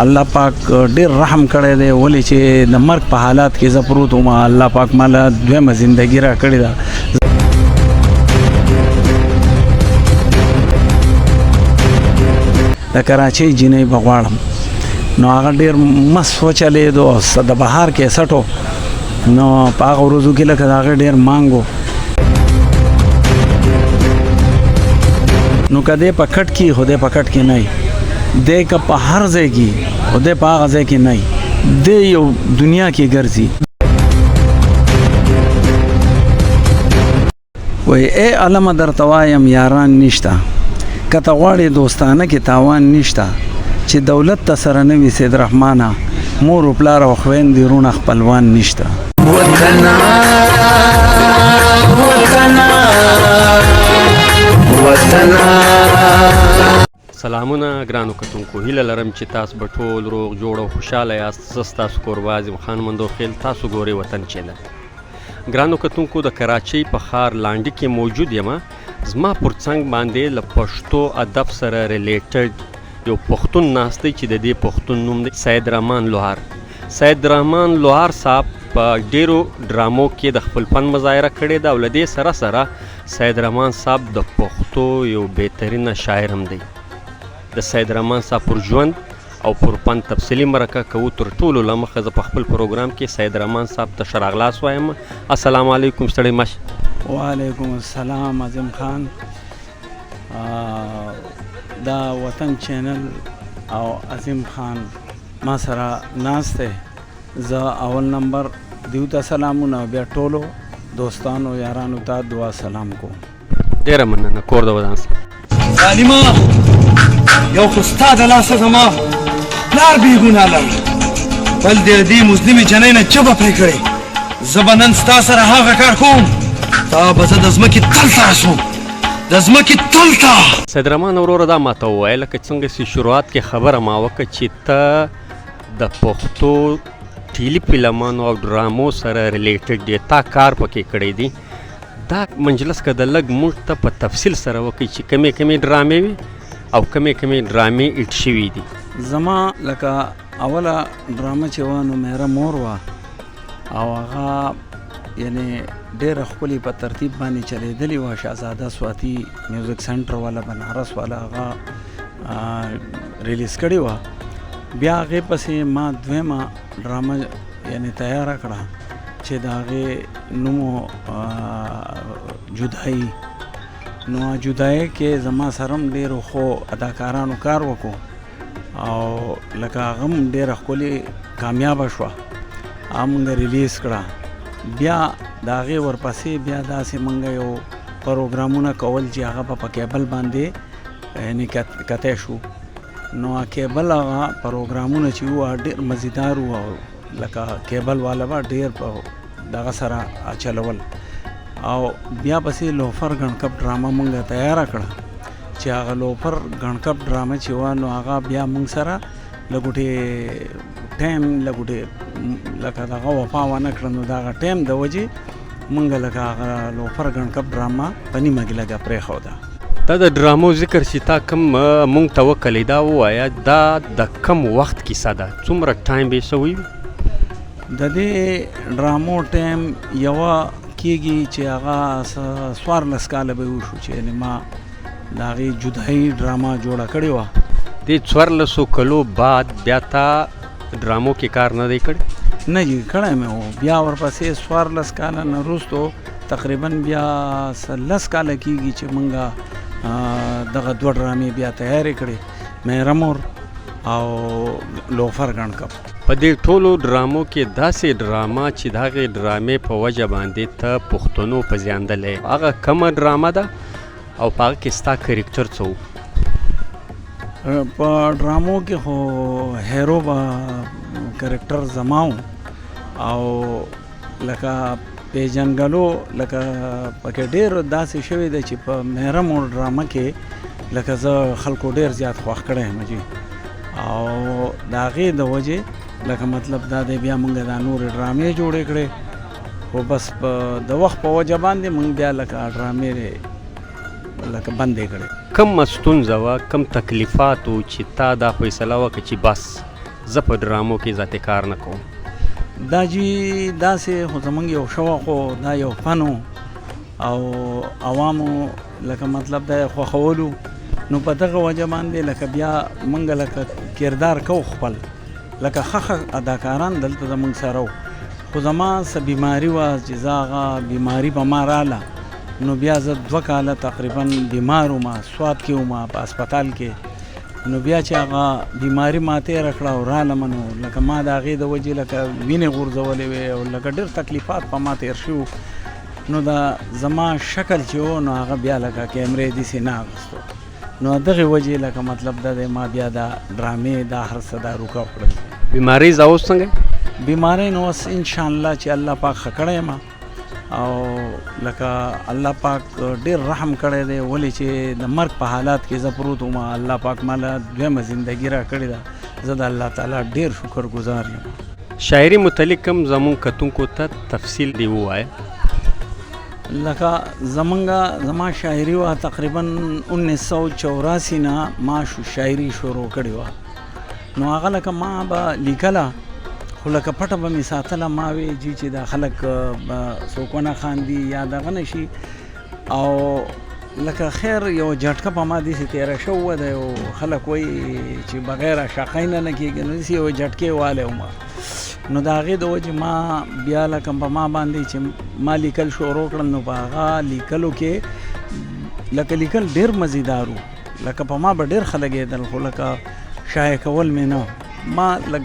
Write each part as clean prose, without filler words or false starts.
الله پاک ډیر رحم کړی دی، ولې چې د مرګ په حالات کې زه پروت وم، الله پاک ماله دویمه زندګي را کړې ده. د کراچۍ جینۍ به غواړم، نو هغه ډیر مست وچلېدو او د بهار کیسټ و، نو په هغه ورځو کې لکه د هغې ډیر مانګ و. نو که دی په کټ کې، خو دی په کټ کې نه وي، دی که په هر ځای کې، خو دی په هغه ځای کې نه وي، دی یو دنیا کې ګرځي. وایي ای علمه درته وایم یاران نشته، که ته غواړې دوستانه کې تاوان نشته، چې دولت ته سره نه وي سید رحمانه، مور و پلار او خویندې وروڼه خپلوان نشته. وطنا وطنا وطنا. سلامونه ګرانو کتونکو، هیله لرم چې تاسو به ټول روغ جوړ او خوشحاله یاست. زه ستاسو کوربه عظیم خان مندوخیل، تاسو ګورئ وطن چینل. ګرانو کتونکو، د کراچۍ په ښار لانډي کې موجود یم. زما پر څنګ باندې له پښتو ادب سره ریلیټډ یو پښتون ناست دی چې د دې پښتون نوم دی سید رحمان لوهار. سید رحمان لوهار صاحب په ډیرو ډرامو کې د خپل فن مظاهره کړې ده او له دې سره سره سید رحمان صاحب د پښتو یو بهترینه شاعر هم دی. د سید رحمان صاحب پر ژوند او پر فن تفصیلي مرکه کوو. تر ټولو له مخه زه په خپل پروګرام کې سید رحمان صاحب ته ښه راغلاست وایم. السلام علیکم، ستړی مه شه. وعلیکم السلام عظیم خان. دا وطن چینل او عظیم خان ما سره ناست دی، زه اول نمبر دیو ته سلامونه او بیا ټولو دوستانو یارانو ته دعا سلام کوم. ډېره مننه، کور د ودان سه. ظالمه، یو خو ستا د لاسه زما پلار بې ګناه لاړ، بل دې دې مظلمې جنۍ نه ژبه پرې کړې. زه به نن ستا سره هغه کار کوم، تا به زه د ځمکې تل ته رسوم، د ځمکې تل ته. سید رحمان وروره، دا ماته ووایه، لکه څنګه چې شروعات کې خبره ما وکړه چې ته د پښتو ټیلی فلمانو او ډرامو سره ریلیټډ دی، تا کار پکې کړی دی، دا مجلس که د لږ موږ ته په تفصیل سره وکړي چې کمې کمې ډرامې وي او کمې کمې ډرامې ایډ شوي دي. زما لکه اوله ډرامه چې وه نو میره مور وه، او هغه یعنی ډېره ښکلې په ترتیب باندې چلېدلې وه. شهزاده سواتي میوزیک سنټر والا بنارس والا هغه ریلیز کړې وه. بیا هغې پسې ما دویمه ډرامه یعنی تیاره کړه چې د هغې نوم جدایي. نو جدایي کې زما سره هم ډېرو ښو اداکارانو کار وکړو او لکه هغه هم ډېره ښکلې کامیابه شوه، هغه مونږ ریلیز کړه. بیا د هغې ورپسې بیا داسې مونږ یو پروګرامونه کول چې هغه به په کیبل باندې یعنی کتی شو. نو کیبل هغه پروګرامونه چې وو ډېر مزیدار وو، او لکه کیبل والا به ډېر په دغه سره چلول. او بیا پسې لوفر ګڼکپ ډرامه مونږ تیاره کړه چې هغه لوفر ګڼکپ ډرامه چې وه نو هغه بیا مونږ سره لګوټې ټایم لګوټې لکه دغه وفا ونه کړه، نو دغه ټایم د وجې مونږ لکه هغه لوفر ګڼکپ ډرامه په نیمه کې لږه پرېښوده. دا د ډرامو ذکر چې تا کوم مونږ ته وکړی، دا ووایه دا د کم وخت کیسه ده، څومره ټایم به یې سوی وي؟ د دې ډرامو ټایم یوه کېږي چې هغه 14 کاله به وشو چې یعنې ما د هغې جدایي ډرامه جوړه کړې وه. دې 14 کلو بعد بیا تا ډرامو کې کار نه دی کړی؟ نه جي، کړی مې و. بیا ورپسې 14 کاله نه وروسته تقریبا بیا 10 کاله کېږي چې مونږ دغه دوه ډرامې بیا تیارې کړې، میره مور او لوفر ګڼکپ. په دې ټولو ډرامو کې داسې ډرامه چې د هغې ډرامې په وجه باندې ته پښتنو په زیاندلی، هغه کومه ډرامه ده او په هغه کې ستا کرکټر څه و؟ په ډرامو کې خو هیرو به کرکټر زما و، او لکه پیژنګلو لکه پکې ډېر داسې شوی دی چې په میره مور ډرامه کې لکه زه خلکو ډېر زیات خوښ کړی یم جي، او د هغې د وجې لکه مطلب دا دی بیا مونږ دا نورې ډرامې جوړې کړې، خو بس په د وخت په وجه باندې مونږ بیا لکه ډرامې لکه بندې کړې. کومه ستونزه وه، کوم تکلیفات وو چې تا دا فیصله وکړه چې بس زه په ډرامو کې ذاتي کار نه کوم؟ دا جی داسې خو زمونږ یو شوق و، دا یو فن و او عوامو لکه مطلب دا یې خوښولو، نو په دغه وجه باندې لکه بیا مونږ لکه کردار کو خپل لکه ښه ښه اداکاران دلته زمونږ سره وو، خو زما څه بیماري وه چې زه هغه بیماري په ما راله، نو بیا زه 2 کاله تقریبا بیمار وم، سوات کې وم په هسپتال کې. نو بیا چې هغه بیماري ما تېره کړه او رالم، نو لکه ما د هغې د وجې لکه وینې غورځولې وې او لکه ډېر تکلیفات په ما تېر شوي وو، نو دا زما شکل چې و نو هغه بیا لکه کیمرې داسې نه اخیستو، نو دغې وجې لکه مطلب دا دی ما بیا دا ډرامې دا هر څه دا روکه وکړل. بیمارۍ زه اوس څنګه؟ بیمارۍ نو اوس انشاءالله چې الله پاک ښه کړی یم او لکه الله پاک ډېر رحم کړی دی، ولې چې د مرګ په حالات کې زه پروت وم، الله پاک ما له دویمه زندګي را کړې ده، زه د الله تعالی ډېر شکر ګزار یم. شاعري متعلق هم زمونږ کتونکو ته تفصیل دی ووایه. لکه زما شاعري وه تقریبا 1984 نه ما شاعري شروع کړې وه، نو هغه لکه ما به لیکله خو لکه پټه به مې ساتله، ما وی جی چې دا خلک به څوک ونه خاندي یا دغه نه شي، او لکه خیر یو جټکه په ما داسې تېره شوې وه، د یو خلک وایي چې بغیر عاشقۍ نه نه کېږي، نو داسې یو جټکې والی وم، نو د هغې د وجې ما بیا لکه په ما باندې چې ما لیکل شروع کړل، نو په هغه لیکلو کې لکه لیکل ډېر مزیدار و، لکه په ما به ډېر ښه لګېدل، خو لکه شایع کول مې نه، ما لږ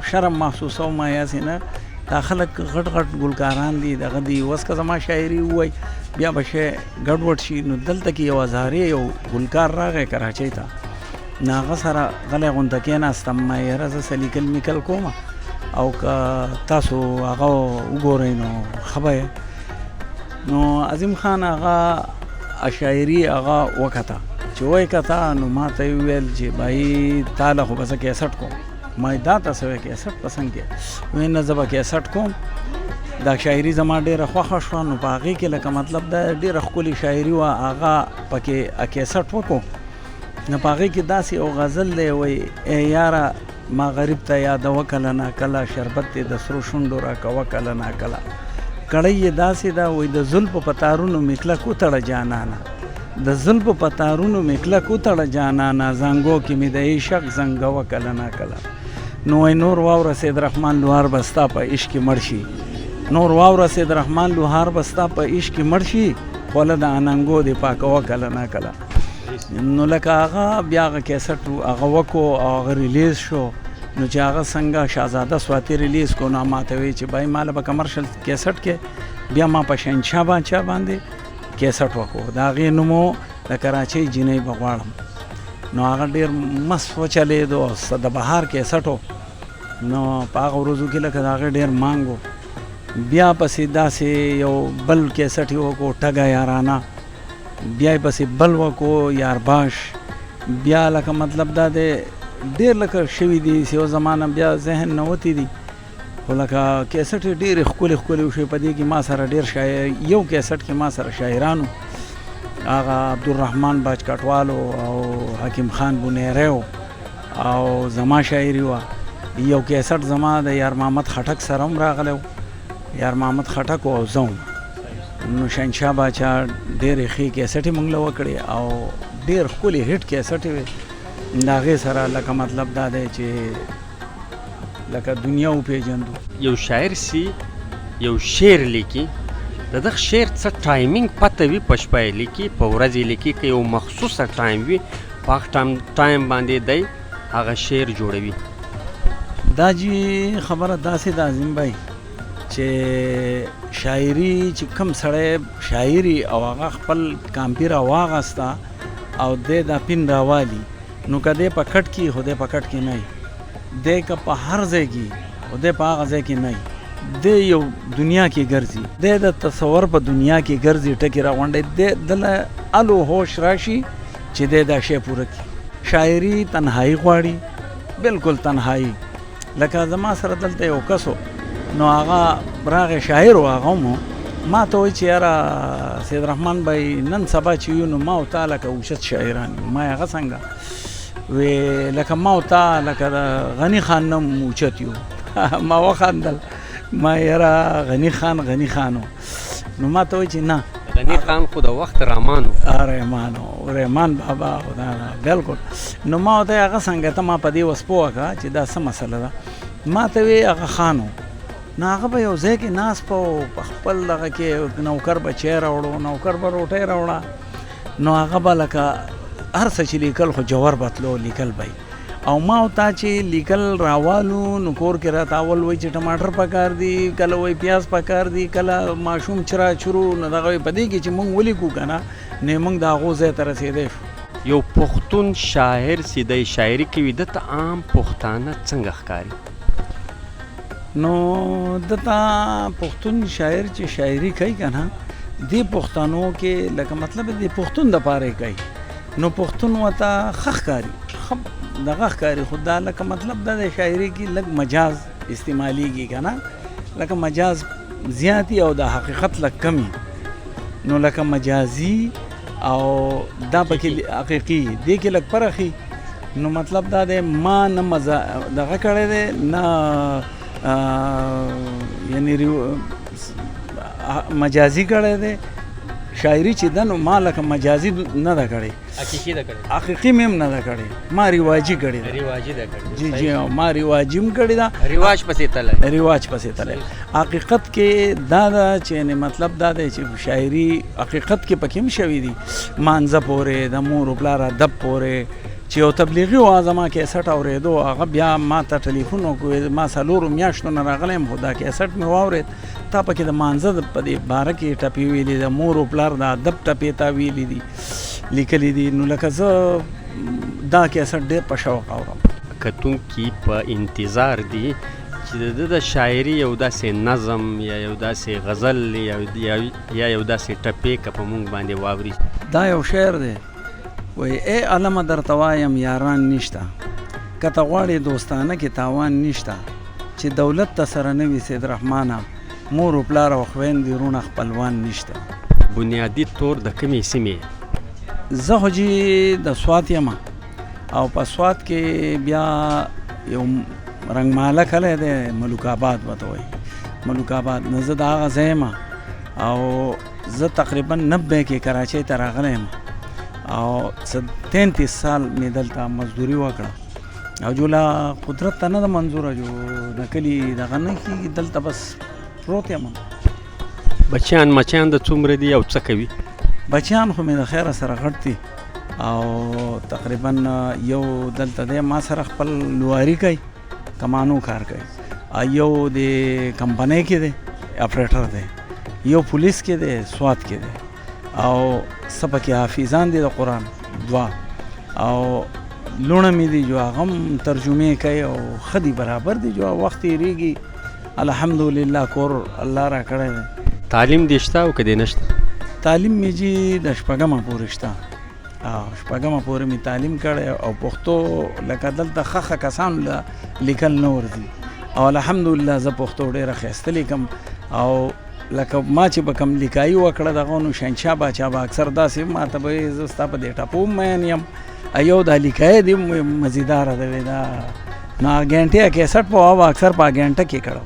شرم محسوسوم، ما یاسې نه دا خلک غټ غټ ګلکاران دي دغه دي، اوس که زما شاعري ووایي بیا به شی ګډوډ شي. نو دلته کې یو هزارې یو ګلکار راغی کراچۍ ته، نو هغه سره غلی غونته کېناستم، ما یې یاره زه څه لیکل میکل کوم او که تاسو هغه وګورئ نو ښه به یې. نو عظیم خان هغه شاعري هغه وکته، چې ویې کته نو ما ته یې وویل چې بای تا له خو به زه کیسټ کوم. ما یې دا ته څه وایې کیسټ په څنګه کې؟ ویې نه زه به کیسټ کوم. دا شاعري زما ډېره خوښه شوه، نو په هغې کې لکه مطلب دا ډېره ښکلې شاعري وه، هغه پکې کیسټ وکړو. نو په هغې کې داسې یو غزل دی، وایي ای یاره ما غریب ته یادوه کله ناکله، شربت دې د سرو شونډو راکوه کله ناکله، کړۍ یې داسې ده، وایي د زلفو په تارونو مې کلک وتړه جانانه، د زلفو په تارونو مې کلک وتړه جانانه، زنګو کې مې د عشق زنګوه کله ناکله. نو وایي نور واوره سید رحمان لوهار به ستا په عشق کې مړ شي، نور واوره سید رحمان لوهار به ستا په عشق کې مړ شي، خوله د اننګو دې پاکوه کله ناکله. نو لکه هغه بیا هغه کیسټ هغه وکړو او هغه ریلیز شو. نو چې هغه څنګه شهزاده سواتي ریلیز کړو، نو ما ته وایي چې بای ما له به کمرشل کیسټ کې، بیا ما په شهنشاه بادشاه باندې کیسټ وکړو، د هغې نوم و د کراچۍ جینۍ به غواړم. نو هغه ډېر مست وچلېدو او د بهار کیسټ و. نو په هغه ورځو کې لکه د هغې ډېر مانګ و. بیا پسې داسې یو بل کیسټ یې وکړو ټګه یارانه، بیا یې پسې بل وکړو یارباش، بیا لکه مطلب دا دی ډېر لکه شوي دي چې یو زمانه بیا ذهن نه وتي دي، خو لکه کیسټ یې ډېرې ښکلې ښکلې وشوې. په دې کې ما سره ډېر شاعر، یو کیسټ کې ما سره شاعران وو، هغه عبدالرحمن باج کټوال و او حکیم خان بونیری و او زما شاعري وه. یو کیسټ زما د یار محمد خټک سره هم راغلی و، یار محمد خټک و او زه وم. نو شهنشاه باچا ډېرې ښې کیسټې موږ له وکړې او ډېر ښکلې هیټ کیسټې وې. د هغې سره لکه مطلب دا دی چې لکه دنیا وپېژندو. یو شاعر سي یو شعر لیکي، د دغه شعر څه timing پته وي، په شپه یې لیکي په ورځ یې لیکي، که یو مخصوصه ټایم وي په هغه ټایم باندې دی هغه شعر جوړوي. دا جی خبره داسې ده عظیم بھائی چې شاعري چې کم سړی شاعري او هغه خپل کامپي را واغسته او دی دا پین راوالي، نو که دی په کټ کې خو دی په کټ کې نه وي، دی که په هر ځای کې خو دی په هغه ځای کې نه وي، دی یو دنیا کې ګرځي، دی د تصور په دنیا کې ګرځي، ټکي راغونډوي، دی دله الو هوش راشي چې دی دا شی پوره کړي. شاعري تنهایی غواړي، بالکل تنهایی. لکه زما سره دلته یو کس و، نو هغه راغی شاعر و، هغه هم ما ته وایي چې یاره سید رحمان بھائی نن سبا چې یو نو ما او تا لکه اوچت شاعران یو. ما یې هغه څنګه؟ وی لکه ما او تا لکه د غني خان نه اوچت یو. ما وخندل، ما یاره غني خان غني خان. نو ما ته وایي چې نه، غني خان خو د وخت رحمان و. رحمان و، رحمان بابا و، دا بالکل. نو ما ورته هغه څنګه ته ما په دې اوس پوه کړه چې دا څه مسله ده. ما ته وی هغه خان و، نو هغه به یو ځای کې ناست په خپل دغه کې، نوکر به چای راوړو، نوکر به روټۍ راوړه. نو هغه به لکه هر څه چې لیکل خو جوور به تلو لیکل به. او ما او تا چې لیکل راوالو نو کور کې راته اول وایي چې ټماټر پکار دي، کله وایي پیاز پکار دي، کله ماشوم چرا چرو. نو دغه په دې کې چې مونږ ولیکو که نه، نو مونږ د هغو ځای ته رسېدی شو. یو پښتون شاعر چې دی شاعري کوي، ده ته عام پښتانه څنګه ښکاري؟ نو ده ته پښتون شاعر چې شاعري کوي که نه، دې پښتنو کې لکه مطلب د پښتون دپاره یې کوي، نو پښتون ورته ښه ښکاري، ښه دغه ښکاري. خو دا لکه مطلب دا د شاعري کې لږ مجاز استعمالیږي که نه، لکه مجاز زیات او د حقیقت لږ کمي. نو لکه مجازي او دا پکې حقیقي دې کې لږ پرخي. نو مطلب دا دی ما نه مزه دغه کړی دی، نه یعنی مجازي کړی دی. شاعري چې ده نو ما لکه مجازي نه ده کړې، حقیقي ده کړې، حقیقي مې هم نه ده کړې، ما رواجي کړې ده. رواجي ده کړې، جی جی، ما رواجي هم کړې ده، رواج پسې تللی، رواج پسې تللی. حقیقت کې دا ده چې یعنې مطلب دا دی چې شاعري حقیقت کې پکې هم شوي دي، مانځه پورې، د مور و پلار ادب پورې. چې یو تبلیغي و زما کیسټ اورېدو، هغه بیا ما ته ټلیفون وکړ، ما څلورو میاشتو نه راغلی یم، خو دا کیسټ مې واورېد، تا پکې د مانځه په دې باره کې ټپې ویلي، د مور و پلار د ادب ټپې تا ویلي دي، لیکلي دي. نو لکه زه دا کیسټ ډېر په شوق اورم. کتونکي په انتظار دي چې د ده د شاعري یو داسې نظم یا یو داسې غزل یا یو داسې ټپې که په مونږ باندې واوري. دا یو شعر دی، وایي ای علمه درته وایم یاران نشته، که ته غواړې دوستانه کې تاوان نشته، چې دولت ته سره نه وي سید رحمانه، مور و پلار او خویندې وروڼه خپلوان نشته. بنیادي طور د کومې سیمې؟ زه خو جي د سوات یم، او په سوات کې بیا یو رنګماله کلی دی، ملوک آباد ورته وایي، ملوک آباد. نو زه د هغه ځای یم، او زه تقریبا 90 کې کراچۍ ته راغلی یم، او څه 33 سال مې دلته مزدوري وکړه. او جو لا قدرت ته نه ده منظوره، جو د کلي دغه نه کېږي، دلته بس پروت یم. بچیان مچیان د څومره دي او څه کوي؟ بچیان خو مې د خیره سره غټ دي، او تقریبا یو دلته دی ما سره خپل لواري کوي، کمانو کار کوي، یو د کمپنۍ کې دی، اپریټر دی، یو پولیس کې دی، سوات کې دی، او څه پکې حافظان دي د قرآن دوه، او لوڼه مې دي جو هغه هم ترجمې کوي، او ښه دي، برابر دي، جو وخت تېرېږي الحمدلله کور الله را کړی دی. تعلیم دې شته او که دې نشته؟ تعلیم مې جي د شپږمه پورې شته، او شپږمه پورې مې تعلیم کړی، او پښتو لکه دلته ښه ښه کسان له لیکل نه ورځي، او الحمدلله زه پښتو ډېره ښایسته لیکم. او لکه ما چې به کوم لیکایي وکړه دغه، نو شهنشاه باچا به اکثر داسې ما ته به وایي زه ستا په دې ټپو هم مین یم، یو دا لیکایي دې هم مزیداره ده، وایي دا نو هغه ګنټې کیسټ په هغه اکثر په ګنټه کې کړو.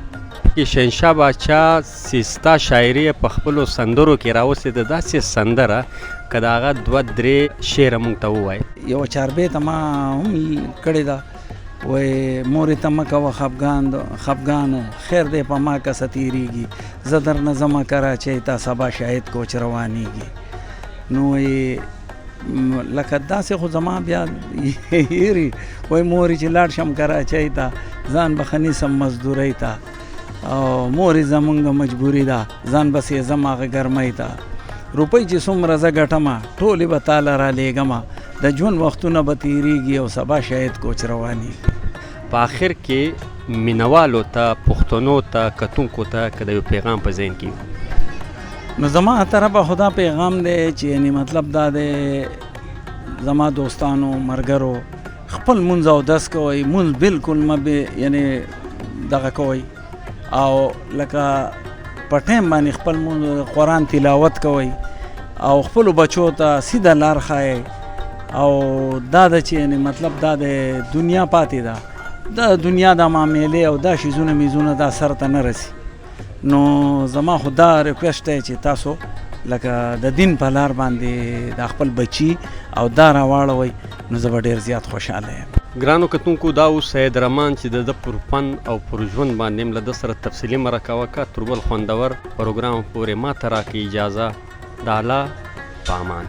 شهنشاه باچا چې ستا شاعري یې په خپلو سندرو کې راوستې ده، داسې سندره که د هغه دوه درې شعره مونږ ته ووایي. یوه چاربیته ما هم کړې ده، وایي مورې ته مه کوه خفګان، خیر دی په ما که څه تېرېږي، زه درنه ځمه کراچۍ ته، سبا شاهد کوچ روانېږي. نو وایي لکه داسې خو زما بیا هېري، وایي مورې چې لاړ شم کراچۍ ته، ځان به ښه نیسم مزدورۍ ته، او مورې زمونږ مجبوري ده، ځان به سېزم هغه ګرمۍ ته، روپۍ چې څومره زه ګټمه ټولې به تاله رالیږمه، د ژوند وختونه به تېرېږي او سبا شاید کوچ روانېږي. په آخر کې مینوالو ته، پښتنو ته، کتونکو ته که د یو پیغام په ذهن کې وي. نو زما طرفه خو دا پیغام دی چې یعنې مطلب دا دی، زما دوستانو ملګرو خپل مونځ او دس کوئ، مونځ بالکل مه بې یعنې دغه کوئ، او لکه په ټایم باندې خپل مونځ قرآن تلاوت کوئ، او خپلو بچو ته سیده لار ښایئ. او دا ده چې یعنی مطلب دا د دنیا پاتې ده، دا دنیا دا معاملې او دا شیزونه میزونه دا سر ته نه رسي. نو زما خو دا ریکویسټ دی چې تاسو لکه د دین په لار باندې د خپل بچي او دا راواړوئ، نو زه به ډېر زیات خوشحاله یم. ګرانو کتونکو، دا و سید رحمان چې د ده پر فن او پر ژوند باندې هم له ده سره تفصیلي مرکه وکړه. تر بل خوندور پروګرام پورې ما ته راکړئ اجازه. د الله په امان.